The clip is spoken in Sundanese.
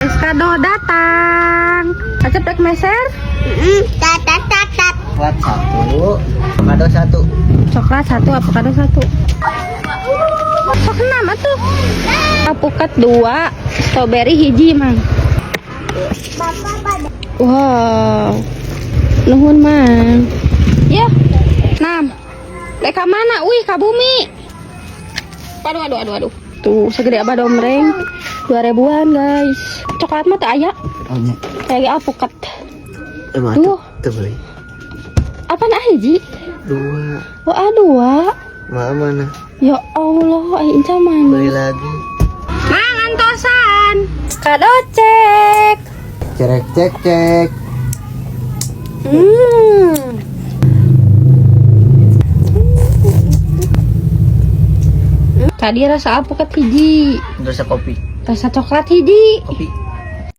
Kado datang. Acep rek meser. Tat tat tat tat. Coklat satu, kado satu. Coklat satu, avocado satu. Sok enam atuh. Apukat dua, strawberry hiji, Mang. Bapak pada. Wow. Nuhun, Mang. Ya. Enam. Rek ka mana? Wih, ka bumi. Aduh, aduh, aduh, aduh. Tuh, segede apa domreng. 2 ribuan, guys. Coklat mah teu aya. Oh nya. Kayak apukat. Emang Tuh. Tuh beli. Apa nah hiji? Dua. Oh, ah, dua. Mana mana? Ya Allah, ai Inca mana? Beli lagi. Mang antosan. Kado cek. Cerek cek cek. Tadi rasa apukat hiji, Rasa kopi. Rasa coklat hiji. Kopi.